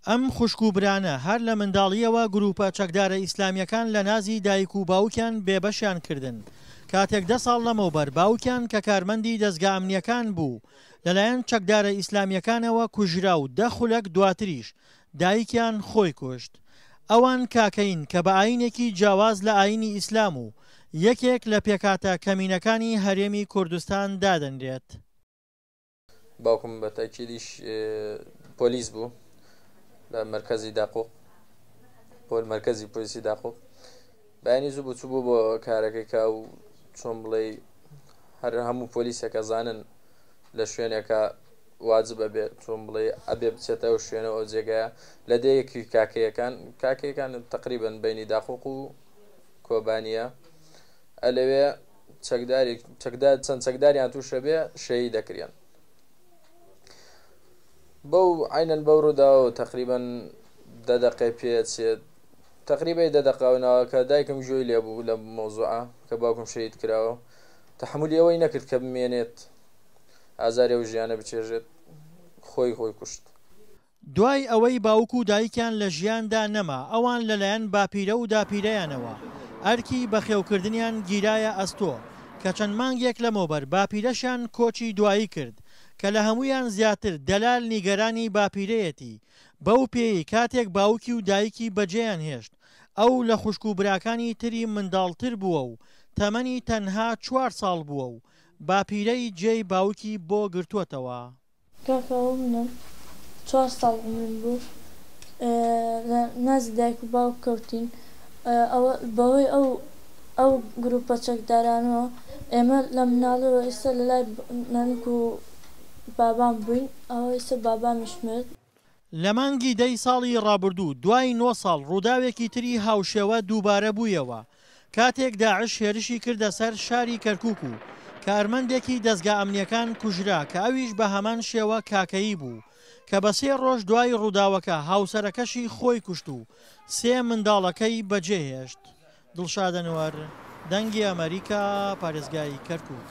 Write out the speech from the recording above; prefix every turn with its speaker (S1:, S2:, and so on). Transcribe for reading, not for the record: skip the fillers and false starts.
S1: ئەم خوشک و برانە هەر لە منداڵییەوە گرووپە چەکدارە ئیسلامییەکان لە نازی دایک و باوکیان بێبەشیان کردن، کاتێک دە ساڵ لەمەوبەر باوکیان کە کارمەندی دەزگا ئەمنییەکان بوو لەلایەن چەکدارە ئیسلامییەکانەوە کوژرا و دە خولەک دواتریش دایکیان خۆی کوشت. ئەوان کاکەیین کە بە ئایینێکی جیاواز لە ئایینی ئیسلام و یەکێک لە پێکهاتە کەمینەکانی هەرێمی کوردستان دادەنرێت.
S2: باوکم بە تەکیدیش پۆلیس بوو لە مەرکەزی داقوق، پۆل مەرکەزی پۆلیسی داقوق. بەیانی زوو بوو چوو بۆ کارەکەی کە و چۆن بڵێ هەر هەموو پۆلیسێکە زانن لە شوێنێکە واجب ئەبێ چۆن بڵێ ئەبێ بچێتە ئەو شوێنە ئەو جێگایە لە دەیەکی کاکەیەکان کاکەیەکان تقریبن بینی داقوق و کۆبانیە ئەلەوێ چەکداری چەکدار چەند چەکداریان تووشە بێ شەهید دەکرێن بەو عینەن بەو ڕووداوە تقریبن دە دەقەی پێچێت تقریبای دە دەقە و ناوە کە دایکم گوێی لێ بوو لە مەوزوعە کە باوکم شەهید کراوە تەحملی ئەوەی نەکرد کە بمێنێت ئازاری ئەو ژیانە بچێژێت خۆی خۆی کوشت.
S1: دوای ئەوەی باوک و دایکیان لە ژیاندا نەما، ئەوان لەلایەن باپیرە و داپیرەیانەوە ئەرکی بەخێوکردنیان گیرایە ئەستۆ، کە چەند مانگێک لەمەوبەر باپیرەشیان کۆچی دوایی کرد، کە لە هەموویان زیاتر دەلال نیگەرانی باپیرەیەتی، بەو پێیەی کاتێک باوکی و دایکی بەجێیان هێشت، ئەو لە خوشک و براکانی تری منداڵتر بووە و تەمەنی تەنها چوار ساڵ بووە و باپیرەی جێی باوکی بۆ گرتووەتەوە.
S3: کاکە ئەوە منم چوار ساڵ عومرم بوو لە نازی دایک و باوک کەوتین ئەوە بەهۆی ئەو ئەو گروپە چەکدارانەوە ئێمە لە مناڵیەوە ئیستا لە لای نەنک و بابام بووین ئەوە ئیستا بابامیش مرد.
S1: لە مانگی دەی ساڵی ڕابردوو دوای نۆ ساڵ ڕووداوێکی تری هاوشێوە دووبارە بوویەوە کاتێک داعش هێرشی کردە سەر شاری کەرکوک و کارمەندێکی دەزگا ئەمنیەکان کوژرا کە ئەویش بە هەمان شێوە کاکەیی بوو کە بە سێ ڕۆژ دوای ڕووداوەکە هاوسەرەکەشی خۆی کوشت و سێ منداڵەکەی بەجێهێشت. دڵشاد ئەنوەر، دەنگی ئەمەریکا، پارێزگای کەرکوک.